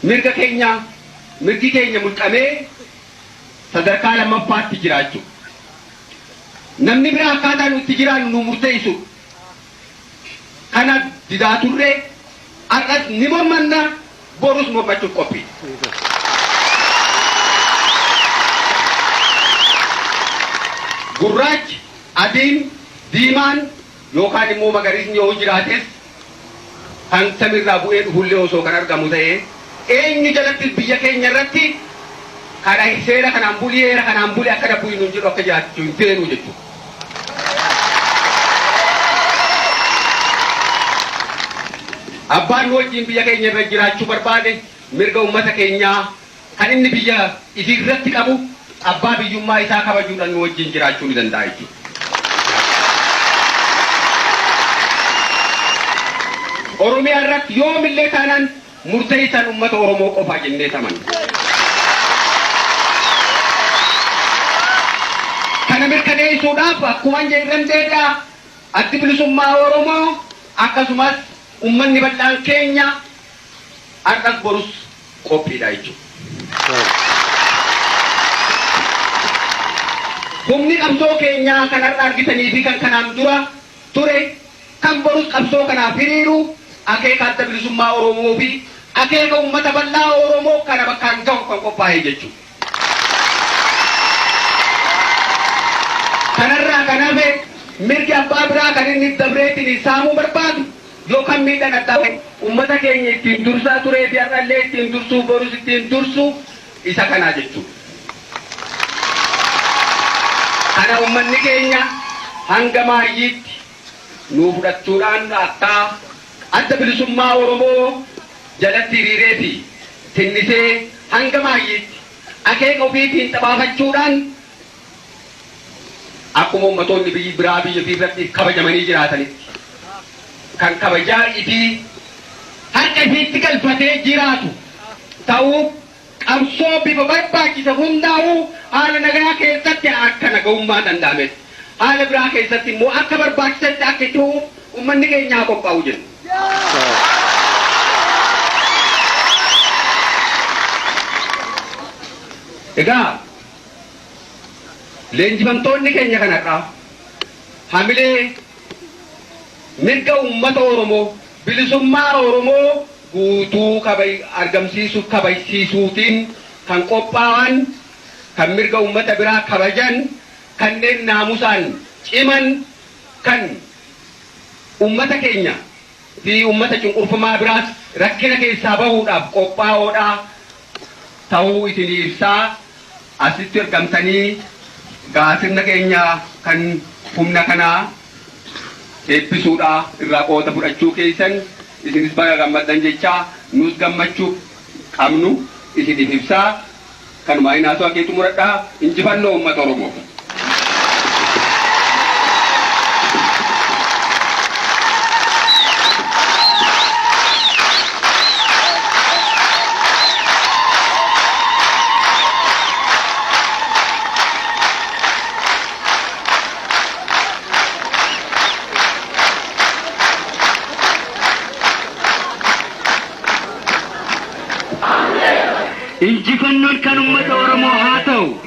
Mirga keenya mirgi keenya mulqamee sadarkaa lammaffaatti jiraachuu. Namni biraa akkaataa nu itti jiraannu nu murteessu. Kana didaa turre, har'as ni mormanna, borus mormachuuf qophii. Gurraachi, adiin, diimaan yookaan immoo magariisni yoo jiraates kan samiirraa bu'ee dhufullee osoo kan argamu ta'ee eenyu jalattis biyya keenya irratti kana seera kanaan bulii heera kanaan buli akkana bu'i nuun jedhu akka jiraachuu hin feenu jechuudha. Abbaan nu wajjin biyya keenya irra jiraachuu barbaade mirga uummata keenyaa kan inni biyya ifii irratti qabu abbaa biyyummaa isaa kabajuudhaan nu wajjin jiraachuu ni danda'a jechuudha. Oromiyaa irratti yoomillee taanaan murteessaan uummata Oromoo qofaa jennee amanna. Kana mirkaneessuudhaaf akkuma jedhan deebi'a, Addi Bilisummaa Oromoo akkasumas uummanni bal'aan keenya har'as borus qophiidha jechuudha. Humni qabsoo keenyaa kan har'a argitanii fi kan kanaan dura ture kan borus qabsoo kanaaf hiriiru akeeka Adda Bilisummaa Oromoo fi akeeka uummata bal'aa Oromoo kana bakkaan gahu kan qophaa'e jechuudha. Kanarraa kan hafe mirgi abbaa biraa kan inni dabreetiin saamuu barbaadu yookaan miidhaan addaa uummata keenya ittiin dursaa turee fi har'allee ittiin dursuu borus ittiin dursu isa kanaa jechuudha. Kana uummanni keenya hanga maayyiitti nuu fudhachuudhaan akka Adda Bilisummaa Oromoo jalatti hiriiree fi tinnisee hanga maayyiitti akeeka ofiitiin xabaafachuudhaan akkuma ummatoonni biyyi biraa biyya ofii irratti kabajamanii jiraatanitti kan kabajaa ifii harka ifiitti galfatee jiraatu ta'uuf qabsoo bifa barbaachisa hundaa'uu haala nagaa keessatti akka nagahummaa danda'ametti haala biraa keessatti immoo akka barbaachisetti akka itti fufuuf uummanni keenya haa qophaa'u jenna. Egaa leenjifamtoonni keenya kanarraa hamilee mirga uummata Oromoo, bilisummaa Oromoo guutuu argamsiisuuf kabajsiisuutiin kan qophaa'an, kan mirga uummata biraa kabajan, kanneen naamusaan ciman, kan uummata keenya fi uummata cunqurfamaa biraas rakkina keessaa bahuudhaaf qophaa'oodha ta'uu isinii ibsaa. Asitti argamtanii gaa sirna keenya kan humna kanaa eebbisuudha irraa qooda fudhachuu keessan isinis baga gammaddan jechaa, nus gammachuu qabnu isiniif ibsaa, kanumaa inaasuu akee xumuradhaa. Injifannoo uummata Oromoof. Injifannoon kan uummata Oromoo haa ta'u.